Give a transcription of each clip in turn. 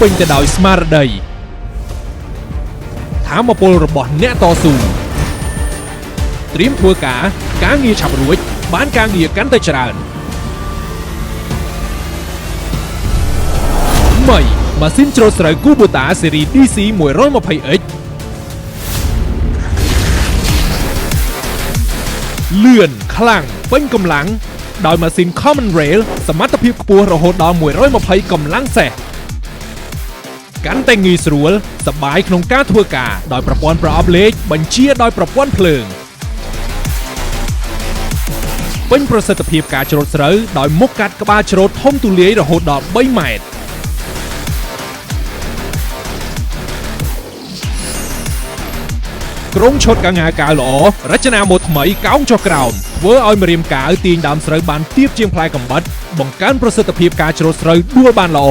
ពេញទៅដោយស្មារតីធម៌ពលរបស់អ្នកតស៊ូត្រៀមធ្វើការការងារឆាប់រួចបានការងារកាន់តែច្រើនថ្មីម៉ាស៊ីនច្រូតស្រូវ Kubota ស៊េរី DC 120X លឿនខ្លាំងពេញកម្លាំងដោយម៉ាស៊ីន Common Rail សមត្ថភាពខ្ពស់រហូតដល់120កម្លាំងសេះកាន់តែងាយស្រួលសប្បាយក្នុងការធ្វើការដោយប្រព័ន្ធប្រអប់លេខបញ្ជាដោយប្រព័ន្ធភ្លើងពេញប្រសិទ្ធភាពការច្រូតស្រូវដោយមុខកាត់ក្បាលច្រូតធំទូលាយរហូតដល់3ម៉ែត្រក្រុងឈុតកងាកាវល្អរចនាម៉ូដថ្មីកោងចុះក្រោមធ្វើឲ្យម្រាមកាវទាញដើមស្រូវបានទាបជាងផ្លែកំបិតបង្កើនប្រសិទ្ធភាពការច្រូតស្រូវដួលបានល្អ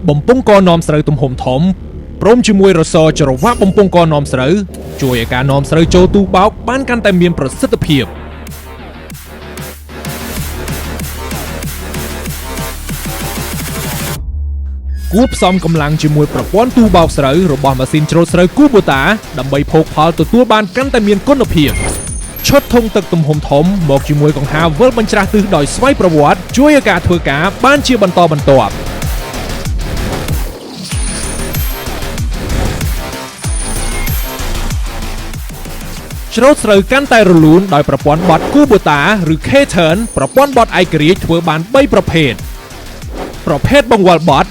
បំពង់កនាំស្រូវទំហំធំព្រមជាមួយរសច្រវាក់បំពង់កនាំស្រូវជួយឲ្យការនាំស្រូវចូលទូបោកបានកាន់តែមានប្រសិទ្ធភាពគួបផ្សំកម្លាំងជាមួយប្រព័ន្ធទូបោកស្រូវរបស់ម៉ាស៊ីនច្រូតស្រូវ Kubota ដើម្បីភោគផលទទួលបានកាន់តែមានគុណភាពឈុតធុងទឹកទំហំធំមកជាមួយកង្ហារវិលបញ្ច្រាសទិសដោយស្វ័យប្រវត្តិជួយឲ្យការធ្វើការបានជាបន្តបន្ទាប់ច្រូតស្រូវកាន់តែរលូនដោយប្រព័ន្ធបត់ Kubota ឬ K-Turn ប្រព័ន្ធបត់ឯករាជ្យធ្វើបាន3ប្រភេទប្រភេទបង្វិលបត់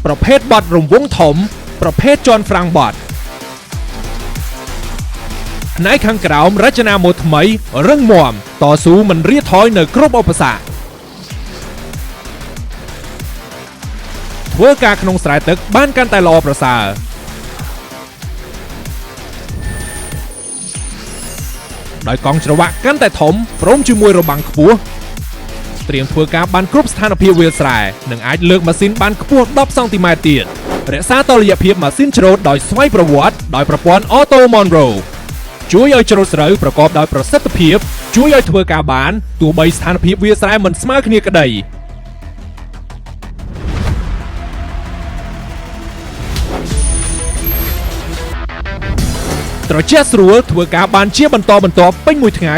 ប្រភេទបត់រង្វង់ធំប្រភេទជាន់ហ្វ្រាំងបត់ផ្នែកខាងក្រោមរចនាម៉ូដថ្មីរឹងមាំតស៊ូមិនរាថយនៅគ្រប់ឧបសគ្គធ្វើការក្នុងស្រែទឹកបានកាន់តែល្អប្រសើរដោយកង់ច្រវាក់កាន់តែធំព្រមជាមួយរបាំងខ្ពស់ត្រៀមធ្វើការបានគ្រប់ស្ថានភាពវាលស្រែនិងអាចលើកម៉ាស៊ីនបានខ្ពស់10សង់ទីម៉ែត្រទៀតរក្សាតុល្យភាពម៉ាស៊ីនច្រូតដោយស្វ័យប្រវត្តិដោយប្រព័ន្ធ Auto Monroe ជួយឲ្យច្រូតស្រូវប្រកបដោយប្រសិទ្ធភាពជួយឲ្យធ្វើការបានទោះបីស្ថានភាពវាលស្រែមិនស្មើគ្នាក្តីត្រជាក់ស្រួលធ្វើការបានជាបន្តបន្ទាប់ពេញមួយថ្ងៃ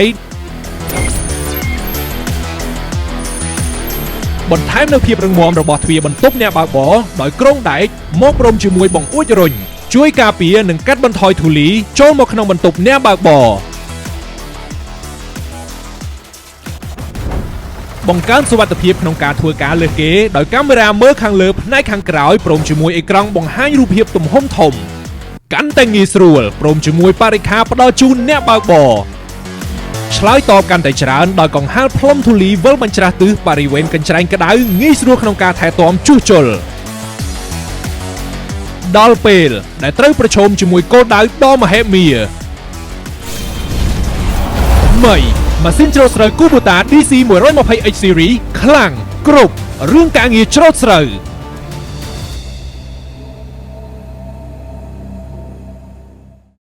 បន្ថែមនូវភាពរឹងមាំរបស់ទ្វារបន្ទប់អ្នកបើកបរដោយក្រុងដែកមកព្រមជាមួយបង្អួចរុញជួយការពារនិងកាត់បន្ថយធូលីចូលមកក្នុងបន្ទប់អ្នកបើកបរបង្កើនសុវត្ថិភាពក្នុងការធ្វើការលើសគេដោយកាមេរ៉ាមើលខាងលើផ្នែកខាងក្រោយព្រមជាមួយអេក្រង់បង្ហាញរូបភាពទំហំធំកាន់តែងាយស្រួលព្រមជាមួយបរិក្ខារផ្ដល់ជូនអ្នកបើកបរឆ្លើយតបកាន់តែច្រើនដោយកង្ហារផ្លុំធូលីវិលបញ្ច្រាសទិសបរិវេណកញ្ច្រែងក្តៅងាយស្រួលក្នុងការថែទាំជួសជុលដល់ពេលដែលត្រូវប្រឈមជាមួយគោលដៅដ៏មហិមាថ្មីម៉ាស៊ីនច្រូតស្រូវ Kubota DC 120X Series ខ្លាំងគ្រប់រឿងការងារច្រូតស្រូវ។